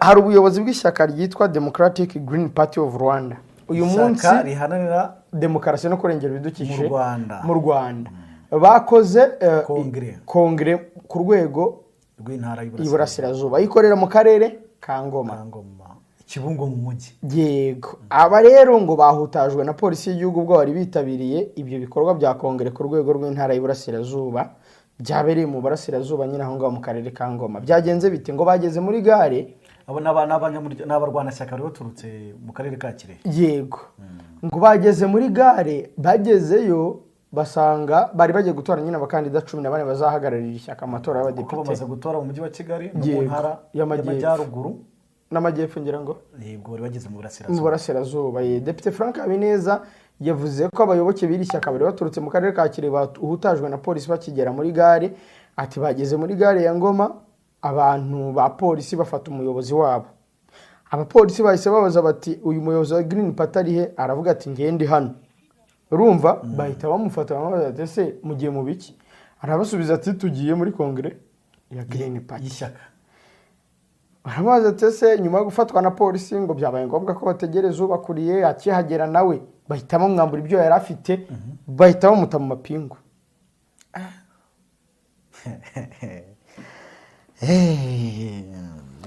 Hari ubuyobozi bw'ishyaka ryitwa Democratic Green Party of Rwanda uyu munsi, Ishyaka riharanira demokarasi no kurengera ibidukikije Mu Rwanda. Mu Rwanda bakoze Kongere. kongere ku rwego rw'intara y'Iburasirazuba. Iburasirazuba, ikorera mu karere ka Ngoma. Ka Ngoma, Kibungo mu mujyi. Yego. Aba rero ngo bahutajwe na polisi y'igihugu ubwo bari bitabiriye ibyo bikorwa bya kongere ku rwego rw'intara y'Iburasirazuba, byabereye mu Burasirazuba nyine, aho ngaho mu karere ka Ngoma. Byagenze bite? Ngo bageze muri gare. Abo ni abarwanashyaka bari baturutse mu karere ka Kirehe. Yego, ngo bageze muri gare, bagezeyo basanga bari bagiye gutora nyine abakandida 14 bazahagararira ishyaka amatora Kuko y'abadepite. bamaze gutora mu mujyi wa Kigali no mu ntara y'Amajyepfo. y'Amajyaruguru. N'amajyepfo, ngira ngo. Yego, bari bageze mu Mu Burasirazuba. Burasirazuba. Ye, Depite Frank Habineza yavuze ko abayoboke b'iri shyaka bari baturutse mu karere ka Kirehe bahutajwe na polisi bakigera muri gare. Ati bageze muri gare ya Ngoma, abantu ba polisi bafata umuyobozi wabo. Abapolisi bahise babaza bati: "Uyu muyobozi wa Green Party ari he?" Aravuga ati: "Ngende hano." Urumva, bahita bamufata, baramubaza ati: "Ese mugiye mu biki?" Arabasubiza ati: "Tugiye muri kongere ya Green Party." Y'ishyaka. Baramubaza ati ese? Nyuma yo gufatwa na polisi, ngo byabaye ngombwa ko bategereza ubakuriye. Akihagera nawe bahita bamwambura ibyo yari afite, bahita bamuta mu mapingu.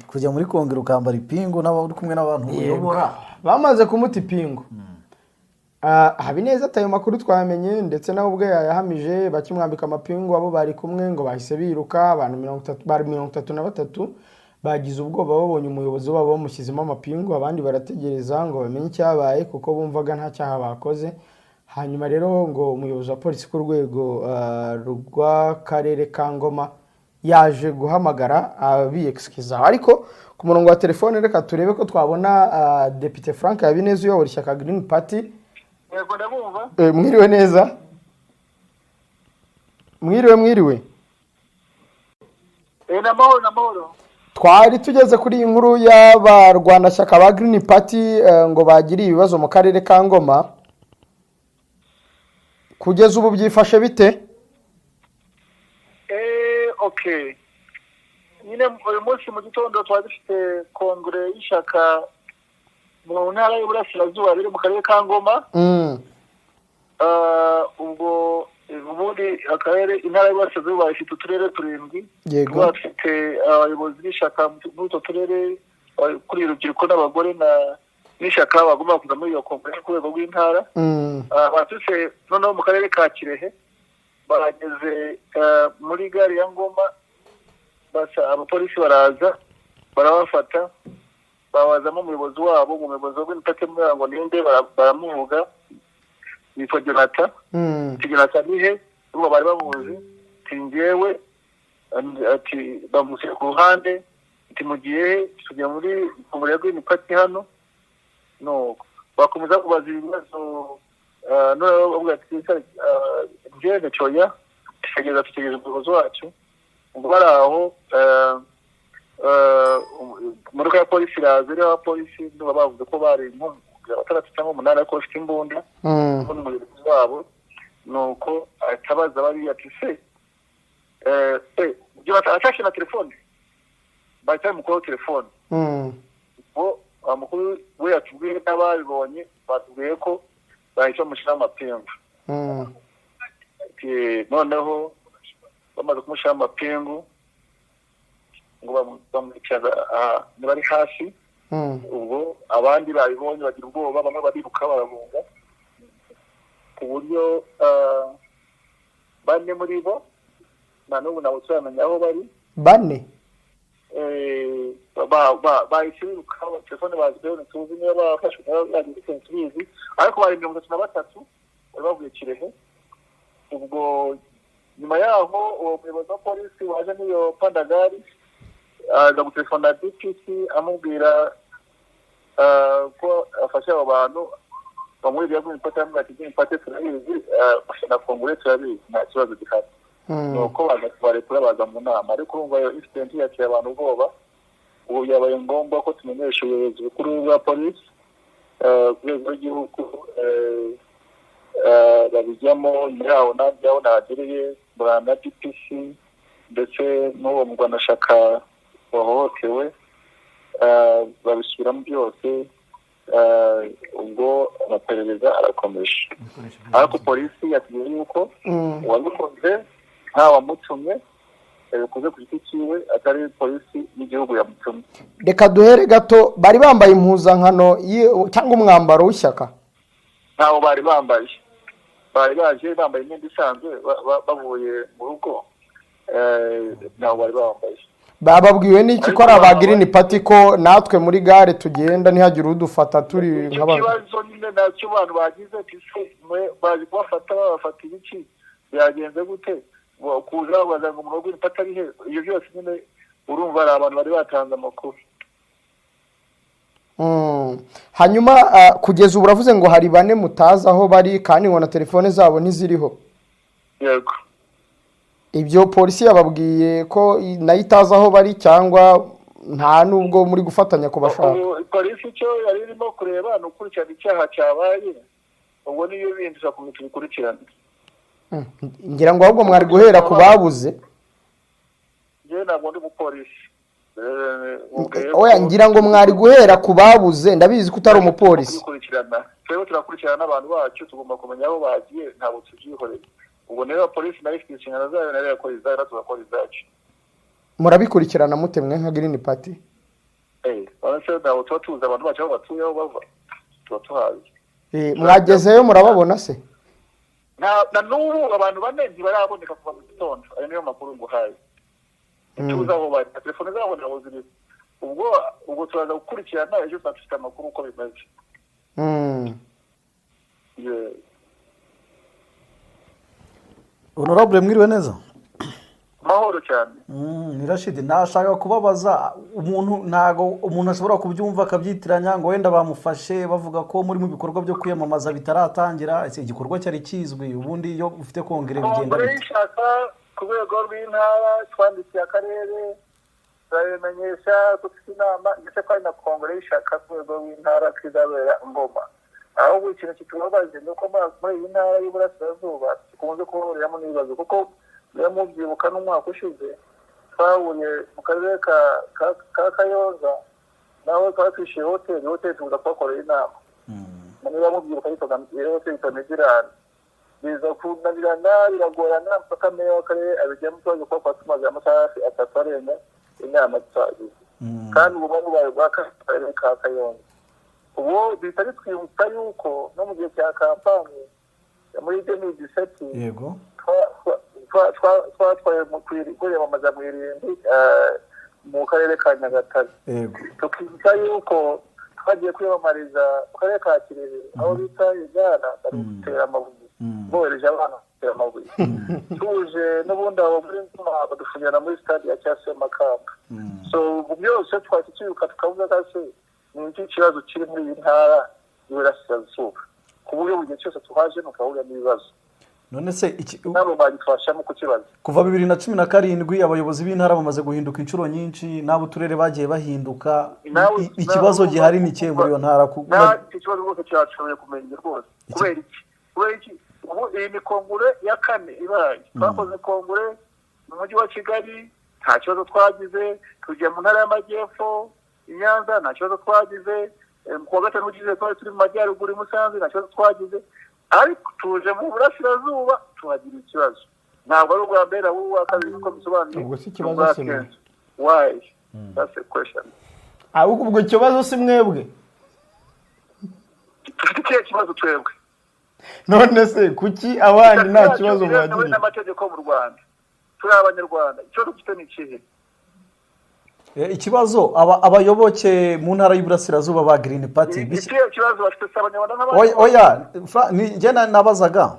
Kujya muri kongere ukambara ipingu n'aba uri kumwe n'abantu uyobora. Bamaze kumuta ipingu, Habineza ati ayo makuru twamenye, ndetse nawe ubwe yayahamije, bakimwambika amapingu, abo bari kumwe ngo bahise biruka. Abantu 30, bari 33, bagize ubwoba babonye umuyobozi wabo bamushyizemo amapingu. Abandi barategereza ngo bamenye icyabaye, kuko bumvaga nta cyaha bakoze. Hanyuma rero ngo umuyobozi wa polisi ku rwego rw'akarere ka Ngoma yaje guhamagara abiyexcusa. Ariko ku murongo wa telefone, reka turebe ko twabona Depite Frank Habineza uyobora ishyaka Green Party. Yego, ndabumva. Mwiriwe neza, mwiriwe, mwiriwe. Ni amahoro, ni amahoro. Twari tugeze kuri iyi nkuru y'abarwanashyaka ba Green Party, ngo bagiriye ibibazo mu karere ka Ngoma. Kugeza ubu byifashe bite? Okay, nyine uyu munsi mu gitondo twari dufite kongere y'ishyaka mu ntara y'Iburasirazuba, biri mu karere ka Ngoma. Ubwo ubundi akarere, intara y'Iburasirazuba ifite uturere turindwi. Tuba dufite abayobozi b'ishyaka muri utwo turere, kuri urubyiruko n'abagore na n'ishyaka, bagomba kuza muri iyo kongere ku rwego rw'intara. Baturutse noneho mu karere ka Kirehe, bageze muri gare ya Ngoma, basa abapolisi baraza barabafata, babazamo umuyobozi wabo. Umuyobozi wa Green Party ngo ninde? Baramuvuga, yitwa Jonathan. Ati: "Jonathan ni he?" Urumva bari bamuzi. Ati: "Njyewe." Ati bamushyira ku ruhande, ati: "Mugiye he?" "Tujya muri kongere ya Green Party hano." Nuko bakomeza kubaza ibibazo, noneho bavuga ati: "Njyewe ncoya tutegereza, tutegereza umuyobozi wacu." Ngo bari aho, imodoka ya polisi iraza iriho abapolisi, ndumva bavuze ko bari nko batandatu cyangwa umunani, ariko bafite imbunda. N'umuyobozi wabo nuko ahita abaza bariya ati: "Se ibyo atashe na telefone?" Bahita bamukuraho telefone. Ubwo amakuru we yatubwiye n'ababibonye batubwiye ko bahita bamushyiraho amapingu. Ati, noneho bamaze kumushyiraho amapingu, ngo bamwicaza niba ari hasi. Ubwo abandi babibonye bagira ubwoba, bamwe bariruka barahunga, ku buryo bane muri bo na n'ubu ntabwo turamenya aho bari. Bane? Bahise biruka, telefone baziteho, ntituzi niba bafashwe, niba bagize ikintu, tubizi, ariko bari 33 bari bavuye Kirehe. Ubwo nyuma yaho uwo muyobozi wa polisi waje n'iyo pandagari aza gutelefona DPC, amubwira ko afashe abo bantu bamuha ibya Green Party. Aramubwira ati: "Green Party turabizi, na kongere turabizi, nta kibazo gihari." Nuko baza kubarekura, baza mu nama. Ariko urumva iyo incident yateye abantu ubwoba. Ubu byabaye ngombwa ko tumenyesha ubuyobozi bukuru bwa polisi ku rwego rw'igihugu, babijyamo. Nyuma yaho nanjye aho nahagereye murana na DPC ndetse n'uwo murwanashyaka wahohotewe. Babisubiramo byose. Ubwo amaperereza arakomeje, ariko polisi yatubwiye yuko uwabikoze ntawamutumye, yabikoze ku giti cyiwe, atari polisi y'igihugu yamutumye. Reka duhere gato, bari bambaye impuzankano cyangwa umwambaro w'ishyaka? Ntawo bari bambaye, bari baje bambaye imyenda isanzwe, bavuye mu rugo, ntawo bari bambaye. Bababwiwe n'iki ko ari aba Green Party, ko natwe muri gare tugenda ntihagire udufata turi nk'abantu? Ikibazo nyine nacyo abantu bagize, baje kubafata, babafata ibiki, byagenze gute, kuza babaza ngo umuntu wa Green Party ari he? Ibyo byose nyine urumva hari abantu bari batanze amakuru. Hanyuma kugeza ubu uravuze ngo hari bane mutazi aho bari, kandi ngo na telefone zabo ntiziriho? Yego. Ibyo polisi yababwiye ko nayo itazi aho bari, cyangwa nta nubwo muri gufatanya kubashaka? Polisi icyo yari irimo kureba ni ukurikirana icyaha cyabaye, ubwo niyo bindi tuzakomeza tubikurikirane. Ngira ngo ahubwo mwari guhera ku babuze. Njyewe ntabwo ndi umupolisi. Oya, ngira ngo mwari guhera ku babuze, ndabizi ko utari umupolisi. Twebwe turakurikirana n'abantu bacu, tugomba kumenya aho bagiye, ntabwo tubyihoreye. Ubwo niba polisi nayo ifite inshingano zayo, nayo yakora izayo, natwe tugakora izacu. Murabikurikirana mute mwe nka Green Party? Ntabwo tuba tuzi abantu bacu aho batuye, aho bava tuba tuhazi. Mwagezeyo murababona se? Na n'ubu abantu bane ntibaraboneka kuva mu gitondo, ayo niyo makuru nguhaye. Tuzi aho bari, na telefone zabo ntabwo ziriho. Ubwo turaza gukurikirana, ejo tuzaba dufite amakuru uko bimeze. Honorable, mwiriwe neza? Mahoro cyane. Ni Rashid, nashaka kubabaza, umuntu ntago umuntu ashobora kubyumva akabyitiranya ngo wenda bamufashe bavuga ko muri mu bikorwa byo kwiyamamaza bitaratangira. Ese igikorwa cyari kizwi? Ubundi iyo ufite kongere bigenda bite? Ishaka ku rwego rw'intara twandikiye akarere turabimenyesha ko dufite inama, ndetse ko ari na kongere y'ishaka ku rwego rw'intara kizabera Ngoma. Ahubwo ikintu kitubabaje ni uko muri iyi ntara y'Uburasirazuba dukunze kubahuriramo n'ibibazo, kuko niyo mubyibuka n'umwaka ushize twahuriye mu karere ka Kayonza, naho twatwishyuye hoteli tuza kuhakorera inama. Niba mubyibuka yitwaga hoteli yitwa Medirani, biza kunanirana biragorana mpaka meya w'akarere abijyamo, tubaje kuba tumaze amasaha hafi 3 arenga inama tutagize, kandi ubu bubaye bwa karere ka Kayonza. Ubu bihita bitwibutsa yuko no mu gihe cya kampani muri 2017 yego twatwaye mu kwiyamamaza mu irimbi mu karere ka Nyagatare, tukibutsa yuko twagiye kwiyamamariza mu karere ka Kirehe aho bita Igana, bari gutera amabuye, bohereje abana gutera amabuye. Tuje n'ubundi aho muri Ngoma badufungira muri stade ya Cyasemakamba. So ubu byose twakicibuka tukavuga ko se ni iki kibazo kiri muri iyi ntara y'Iburasirazuba, ku buryo buri gihe cyose tuhaje mukahura n'ibibazo. None se nabo bagifashamo kukibaza? Kuva 2017 abayobozi b'intara bamaze guhinduka inshuro nyinshi, n'abo turere bagiye bahinduka. Ikibazo gihari ni ikihe muri iyo ntara? Icyo kibazo rwose kirashoboye kumenya rwose. Kubera iki? Kubera iki? Ubu iyi ni kongere ya 4 ibaye. Twakoze kongere mu mujyi wa Kigali, nta kibazo twagize, tujya mu ntara y'Amajyepfo i Nyanza, nta kibazo twagize, ku wa gatanu ugize twari turi mu majyaruguru i Musanze, nta kibazo twagize. Ariko tuje mu Burasirazuba tuhagira ikibazo. Ntabwo ari ubwa mbere, ahubwo ubwa kabiri, nkuko bisobanuye. Ubwo si ikibazo si mwe. Why? That's a question. Ahubwo ubwo ikibazo si mwebwe? Dufite ikihe kibazo twebwe? None se kuki abandi nta kibazo mwagiriye? N'amategeko mu Rwanda, turi Abanyarwanda, ikibazo dufite ni ikihe? Ikibazo abayoboke mu ntara y'Iburasirazuba ba Green Party, ikibazo bafite se Abanyarwanda nk'abandi? Oya, njye nabazaga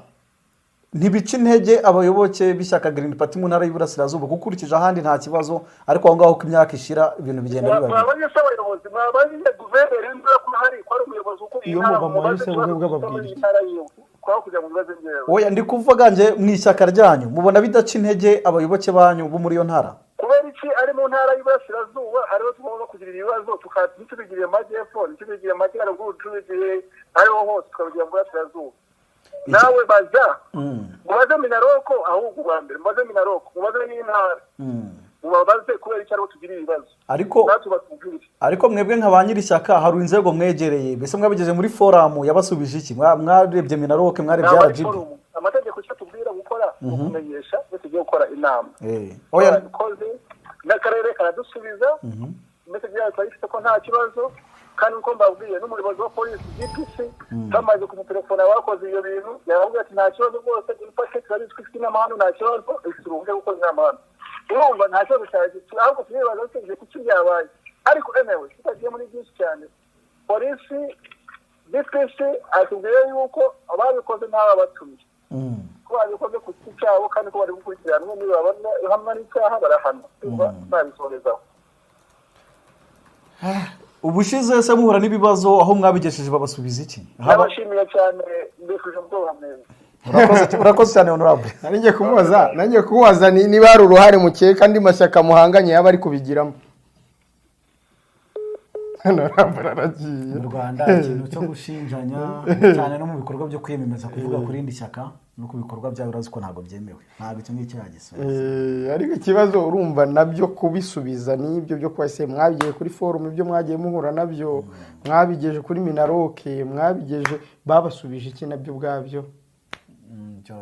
ntibica intege abayoboke b'ishyaka Green Party mu ntara y'Iburasirazuba, gukurikije ahandi nta kibazo, ariko aho ngaho uko imyaka ishira ibintu bigenda biba bibi. Mwabanye se abayobozi, mwabanye guverineri w'intara ko hari ko ari umuyobozi ukuriye Iyo intara, muva mu mubaze bahise ikibazo bwe dufite muri bw'ababwira. iyi ntara yiwe, kwaho kugira ngo mubibaze njyewe. Oya, ndi kuvuga nje mu ishyaka ryanyu mubona bidaca intege abayoboke banyu bo muri iyo ntara? Kubera iki ari mu ntara y'Iburasirazuba ariho tugomba kugira ibibazo, ntitubigire amajyepfo, ntitubigire amajyaruguru, tubigire ariho hose, tukabigira mu Burasirazuba. Nawe baza mubaze Minaroko, ahubwo ubwa mbere mubaze Minaroko, mubaze n'intara. Mubabaze kubera icyo aribo tugira ibibazo. Ariko natwe batubwire. Ariko mwebwe nka ba nyir'ishyaka hari inzego mwegereye, mbese mwabigejeje muri forum, yabasubije iki? Mwarebye MINALOC, mwarebye Ntabwo ari RGB? forum. Amategeko icyo atubwira gukora ni ukumenyesha iyo tugiye gukora inama. Oya. Twarabikoze, n'akarere karadusubiza, message yacu turayifite ko nta kibazo. Kandi uko mbabwiye, n'umuyobozi wa polisi DPC bamaze kumutelefona, bakoze ibyo bintu, yarababwiye ati: "Nta kibazo rwose, imfashe, turabizi ko ifite inama hano, nta kibazo, ifite uruhushya rwo gukora inama hano." Urumva nta kibazo cyari, ahubwo turibaza tugiye kuki byabaye. Ariko anyway, tutagiye muri byinshi cyane, polisi DPC atubwiye yuko ababikoze ntababatumye, ko babikoze ku giti cyabo, kandi ko bari gukurikiranwa, niba babona hamwe n'icyaha barahanwa. Urumva babisorezaho. Ubushize se muhura n'ibibazo, aho mwabigejeje babasubiza iki? Ndabashimiye cyane, mbifuje umugoroba mwiza. Urakoze cyane, honorable. Nari ngiye kumubaza niba hari uruhare mukeka andi mashyaka muhanganye yaba ari kubigiramo. Honorable aragiye. Mu Rwanda ikintu cyo gushinjanya cyane no mu bikorwa byo kwiyamamaza, kuvuga ku rindi shyaka no ku bikorwa byawe, urazi ko ntabwo byemewe, ntabwo icyo ngicyo yagisubiza. Ariko ikibazo urumva nabyo kubisubiza n'ibyo byo kuba se mwabigiye kuri forum, ibyo mwagiye muhura nabyo mwabigeje kuri MINALOC, mwabigeje, babasubije iki nabyo ubwabyo?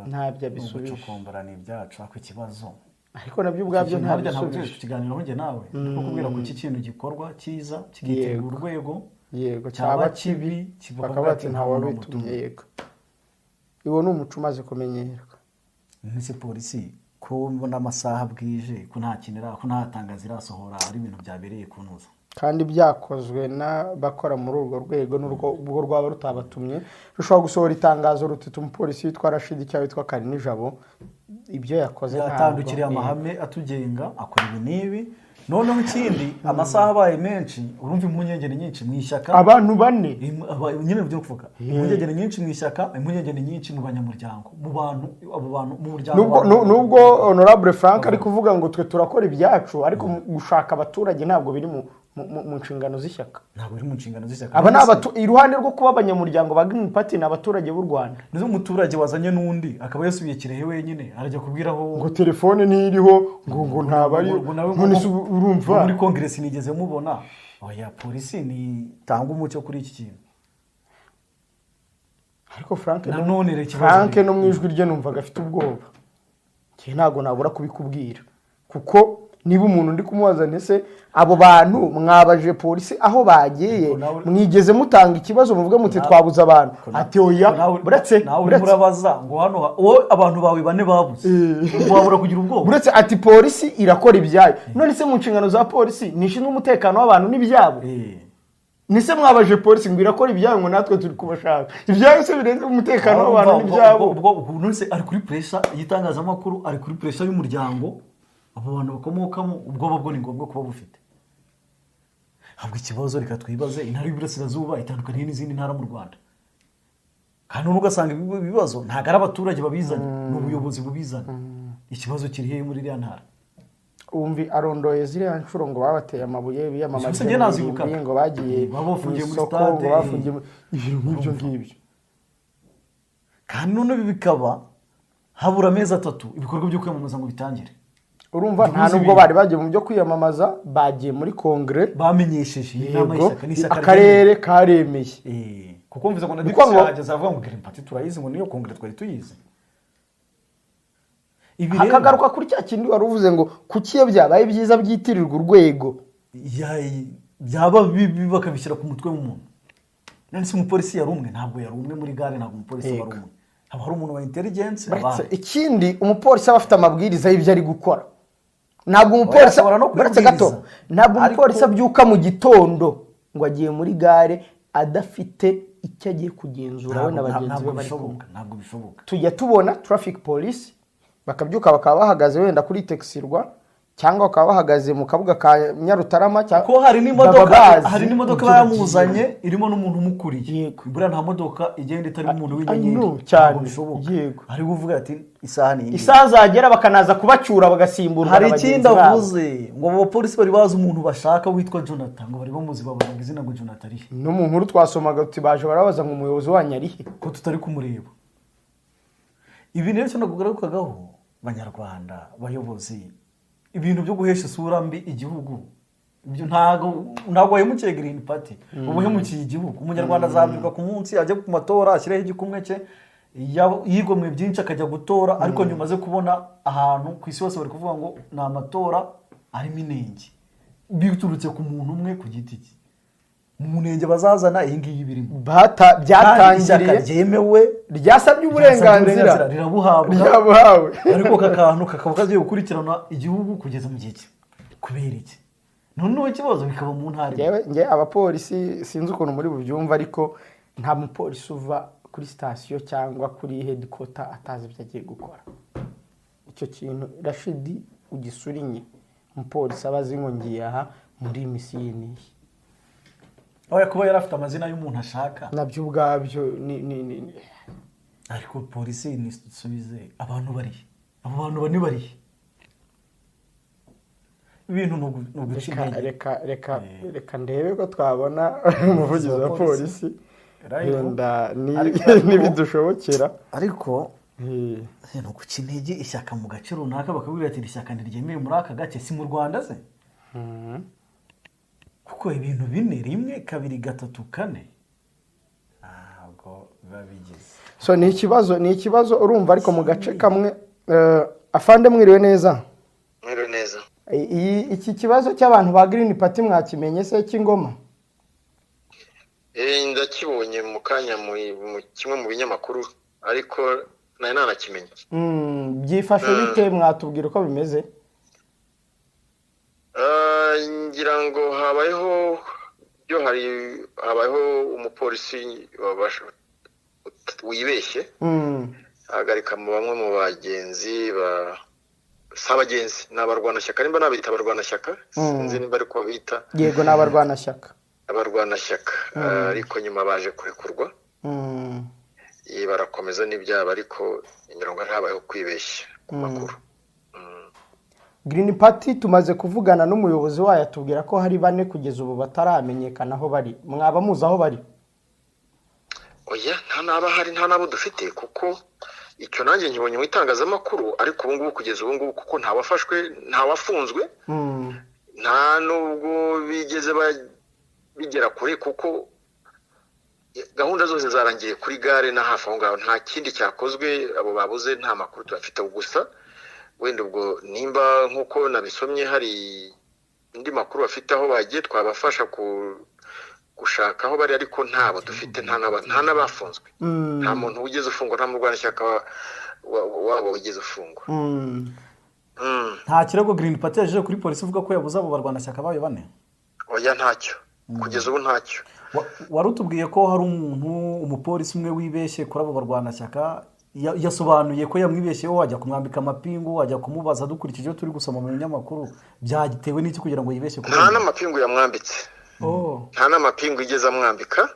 Ntabyo abisubije. Gucukumbura ni ibyacu, ariko ikibazo Ariko nabyo ubwabyo ikintu harya ntabwo turi ntabisubije. kukiganiraho njye nawe, ni kukubwira ko iki kintu gikorwa cyiza kigitirirwa urwego, cyaba cyaba kibi kibi bakaba bati nta wabitumye. Yego, uwo ni umuco umaze kumenyerwa. Ese polisi ko mbona amasaha bwije, ko nta kintu ko nta tangazo irasohora, ari ibintu byabereye kunoza? Kandi byakozwe n'abakora muri urwo rwego, n'urwo ubwo rwaba rutabatumye rushobora gusohora itangazo rutita umupolisi witwa Rashidi cyangwa witwa Karinijabo, ibyo yakoze ntabwo Yatandukiriye amahame atugenga, akora ibi n'ibi. Noneho ikindi, amasaha abaye menshi, urumva impungenge ni nyinshi mu ishyaka. Abantu bane. Nyine byo kuvuga, impungenge ni nyinshi mu ishyaka, impungenge ni nyinshi mu banyamuryango, mu bantu, abo bantu mu muryango. Nubwo honorable Frank ari kuvuga ngo twe turakora ibyacu, ariko gushaka abaturage ntabwo biri mu nshingano z'ishyaka. Ntabwo biri mu nshingano z'ishyaka. Aba ni iruhande rwo kuba abanyamuryango ba Green Party, ni abaturage b'u Rwanda. Nizo umuturage wazanye n'undi akaba yasubiye Kirehe wenyine, arajya kubwiraho Ngo telefone ntiriho, ngo ntabari. Ngo nawe None se urumva ngo muri kongeresi nigeze mubona? Oya, polisi nitanga umucyo kuri iki kintu. Ariko Frank Nanone rero ikibazo Frank no mu ijwi rye numvaga afite ubwoba. Njye ntabwo nabura kubikubwira, kuko niba umuntu ndi kumubaza ndetse abo bantu mwabaje polisi aho bagiye, Ariko nawe- mwigeze mutanga ikibazo muvuge muti twabuze abantu? Ati oya. Nawe Buretse nawe urimo buretse urabaza ngo hano wowe abantu bawe bane babuze, wabura kugira ubwoba? Buretse, ati polisi irakora ibyayo. None se mu nshingano za polisi ni ishinzwe umutekano w'abantu n'ibyabo? Nise mwabaje polisi ngo irakora ibyayo, ngo natwe turi kubashaka, ibyayo se birenze umutekano w'abantu n'ibyabo? Ubwo none ari kuri pressure y'itangazamakuru, ari kuri pressure y'umuryango abo bantu bakomokamo, ubwoba bwo ni ngombwa kuba bufite. Ntabwo ikibazo, reka twibaze, intara y'Iburasirazuba itandukaniye n'izindi ntara mu Rwanda? Kandi noneho ugasanga ibibazo ntabwo ari abaturage babizana, ni ubuyobozi bubizana. Ikibazo kiri hehe muri iriya ntara? Wumvi arondoye ziriya nshuro ngo babateye amabuye biyamamaje Gusa njye mu nazibukaga. irimbi, ngo bagiye Baba mu bafungiye muri isoko, stade. ngo bafungiye ibintu nk'ibyo ngibyo. Kandi noneho ibi bikaba habura amezi 3 ibikorwa byo kwiyamamaza ngo bitangire. Urumva nta Duhuze nubwo ibintu. bari bagiye mu byo kwiyamamaza, bagiye muri kongere. Bamenyesheje iyi nama Yego, y'ishyaka, ni ishyaka akarere karemeye. Kuko mvuze ngo na Ni ukuvuga ngo- DPC yahageze avuga ngo Green Party turayizi, ngo niyo kongere twari tuyizi. Ibi rero Hakagaruka kuri cya kindi wari uvuze ngo kuki iyo byabaye byiza byitirirwa urwego, byaba bibi bakabishyira ku mutwe w'umuntu. None se umupolisi yari umwe? Ntabwo yari umwe muri gare, ntabwo umupolisi aba ari umwe, haba hari umuntu wa intelligence, haba Uretse ikindi, umupolisi aba afite amabwiriza y'ibyo ari gukora. Ntabwo umupolisi ashobora no uretse gato kwibwiriza. ntabwo Ariko- umupolisi abyuka mu gitondo ngo agiye muri gare adafite icyo agiye kugenzura we na bagenzi Ntabwo be bari kumwe. bishoboka, ntabwo bishoboka. Tujya tubona traffic police bakabyuka bakaba bahagaze wenda kuri Texirwa, cyangwa bakaba bahagaze mu kabuga ka Nyarutarama, cyangwa Ko hari n'imodoka baba bazi hari n'imodoka ibyo yamuzanye irimo n'umuntu umukuriye. Yego. Buriya nta modoka igenda itarimo umuntu I w'inyenyeri. know, cyane. Ntabwo bishoboka. Yego. Ari uvuga ati isaha ni iyi ngiyi. Isaha zagera bakanaza kubacyura, bagasimburwa Hari na bagenzi ikindi babo. avuze ngo abo bapolisi bari bazi umuntu bashaka witwa Jonathan, ngo bari bamuzi, babazaga izina ngo Jonathan ari he? No mu nkuru twasomaga tuti baje barabaza ngo umuyobozi wanyu ari he? Ko tutari kumureba. Ibi rero cyo nakugarukagaho, banyarwanda, bayobozi. Ibintu byo guhesha isura mbi igihugu, ibyo ntago wahemukiye Green Party, uba uhemukiye igihugu. Umunyarwanda azabyuka ku munsi ajya ku matora, ashyireho igikumwe cye, yigomwe byinshi, akajya gutora, ariko nyuma aze kubona ahantu ku isi hose bari kuvuga ngo ni amatora arimo inenge biturutse ku muntu umwe ku giti cye. Mu nenge bazazana iyi ngiyi birimo. Kandi ishyaka Byatangiriye ryemewe ryasabye uburenganzira, rirabuhabwa, ryabuhawe, ariko aka kantu kakaba kagiye gukurikirana igihugu kugeza mu gihe cye. Kubera iki? Noneho ikibazo bikaba mu ntara imwe. Njyewe, njye abapolisi sinzi ukuntu muri bubyumva, ariko nta mupolisi uva kuri sitasiyo cyangwa kuri headquarter atazi ibyo agiye gukora. Icyo kintu, Rashidi, ugisurinye. Umupolisi aba azi ngo ngiye aha muri mission iyi n'iyi. Aho kuba yari afite amazina y'umuntu ashaka, Nabyo ubwabyo ni Ariko polisi nisubize, abantu barihe? Abo bantu bane barihe? Ibintu ni uguca Reka intege. reka reka ndebe ko twabona umuvugizi wa polisi. Live. Wenda nibidushobokera. Ariko ni uguca intege ishyaka mu gace runaka, bakabwira ati: "Iri shyaka ntiryemewe muri aka gace." Si mu Rwanda se? Kuko ibintu bine, rimwe, kabiri, gatatu, kane, ntabwo biba bigize. So ni ikibazo urumva, ariko mu gace kamwe. Afande, mwiriwe neza? Mwiriwe neza. Iki kibazo cy'abantu ba Green Party mwakimenye se cy'Ingoma? Ndakibonye mu kanya mu kimwe mu binyamakuru, ariko nari nanakimenye. Byifashe bite? Mwatubwira uko bimeze? Ngira ngo habayeho byo, hari habayeho umupolisi wibeshye, ahagarika mu bamwe mu bagenzi ba, si abagenzi, ni abarwanashyaka, nimba nabita abarwanashyaka, sinzi nimba ariko bita. Yego, ni abarwanashyaka. Abarwanashyaka. Ariko nyuma baje kurekurwa. Barakomeza n'ibyabo, ariko imirongo habayeho kwibeshya ku makuru. Green Party, tumaze kuvugana n'umuyobozi wayo, atubwira ko hari bane kugeza ubu bataramenyekana aho bari. Mwaba muzi aho bari? Oya, nta n'abahari, nta n'abo dufite, kuko icyo nanjye nkibonye mu itangazamakuru. Ariko ubu ngubu, kugeza ubu ngubu, kuko ntawafashwe, ntawafunzwe, nta n'ubwo bigeze bigera kure, kuko gahunda zose zarangiye kuri gare na hafi aho ngaho, nta kindi cyakozwe. Abo babuze nta makuru tuyafite. Gusa wenda ubwo nimba nk'uko nabisomye hari indi makuru bafite aho bagiye, twabafasha gushaka aho bari, ariko ntabo dufite, nta n'abafunzwe, nta muntu wigeze ufungwa, nta murwanashyaka wabo wigeze ufungwa. Nta kirego Green Party yagejeje kuri polisi ivuga ko yabuze abo barwanashyaka bayo bane? Oya, ntacyo, kugeza ubu ntacyo. Wari utubwiye ko hari umuntu, umupolisi umwe wibeshye kuri abo barwanashyaka, yasobanuye ko yamwibeshyeho wajya kumwambika amapingu, wajya kumubaza. Dukurikije ibyo turi gusoma mu binyamakuru, byatewe n'iki kugira ngo yibeshye kuri Nta uwo muntu? n'amapingu yamwambitse. Nta n'amapingu igeze amwambika.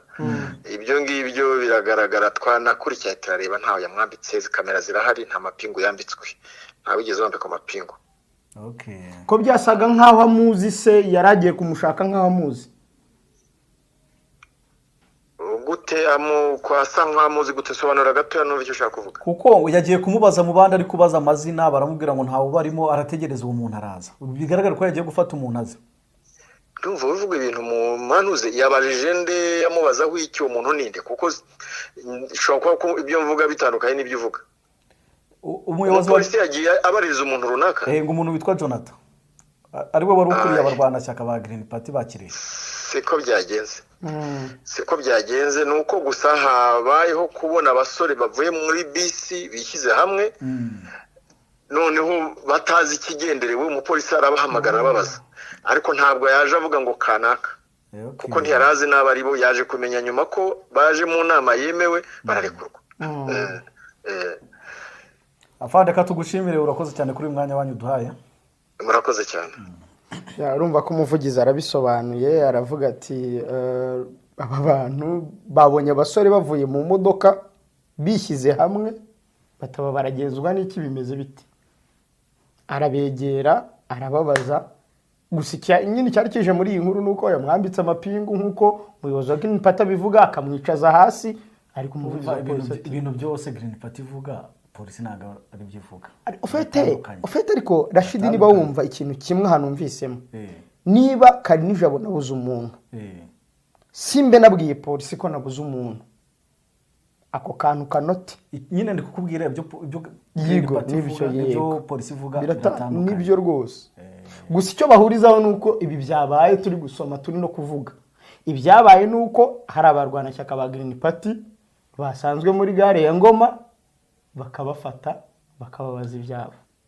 Ibyo ngibyo biragaragara, twanakurikiye turareba, ntawe yamwambitse. Kamera zirahari, nta mapingu yambitswe, ntawe wigeze wambikwa amapingu. Ko byasaga nk'aho amuzi se, yari agiye kumushaka nk'aho amuzi? Gute ko asa nk'aho amuzi gute? Sobanura gatoya numva icyo ushaka kuvuga. Kuko yagiye kumubaza mu bandi, ari kubaza amazina, baramubwira ngo ntawe ubarimo, arategereza uwo muntu araza. Bigaragara ko yagiye gufata umuntu azi. Ndumva uvuga ibintu mu manuze. Yabajije nde? Yamubazaho iki? Uwo muntu ninde? Kuko ushobora kuba ko ibyo mvuga bitandukanye n'ibyo uvuga. Umuyobozi wa Umupolisi yagiye abaririza umuntu runaka? Ngo umuntu witwa Jonathan, ariwe wari ukuriye Aye. abarwanashyaka ba Green Party bakiriye. Siko byagenze, siko byagenze. Ni uko gusa habayeho kubona abasore bavuye muri bisi bishyize hamwe, noneho batazi ikigenderewe, umupolisi arabahamagara arababaza, ariko ntabwo yaje avuga ngo kanaka, kuko ntiyari azi n'abo ari bo. Yaje kumenya nyuma ko baje mu nama yemewe, bararekurwa. Afande, tugushimire, urakoze cyane kuri uyu mwanya wanyu uduhaye. Murakoze cyane. Ya, urumva ko umuvugizi arabisobanuye, aravuga ati: "Aba bantu babonye abasore bavuye mu modoka bishyize hamwe, bataba baragenzwa n'iki, bimeze bite?" Arabegera, arababaza. Gusa nyine cyari kije muri iyi nkuru ni uko yamwambitse amapingu, nk'uko umuyobozi wa Green Party abivuga, akamwicaza hasi, ariko umuvugizi wa Ibintu polisi ati ibintu byose Green Party ivuga, Polisi ntabwo ari byo ivuga. Ufite Bitandukanye. ufite, ariko Rashidi, niba wumva ikintu kimwe ahantu numvisemo, niba Karinijabo nabuze umuntu, simbe nabwiye polisi ko nabuze umuntu, ako kantu kanote. Nyine ndi kukubwira ibyo Yego, Green Party n'ibyo ivuga, ibyo polisi ivuga biratandukanye. Nibyo rwose. Gusa icyo bahurizaho ni uko ibi byabaye turi gusoma, turi no kuvuga ibyabaye, ni uko hari abarwanashyaka ba Green Party basanzwe muri gare ya Ngoma, bakabafata, bakababaza ibyabo.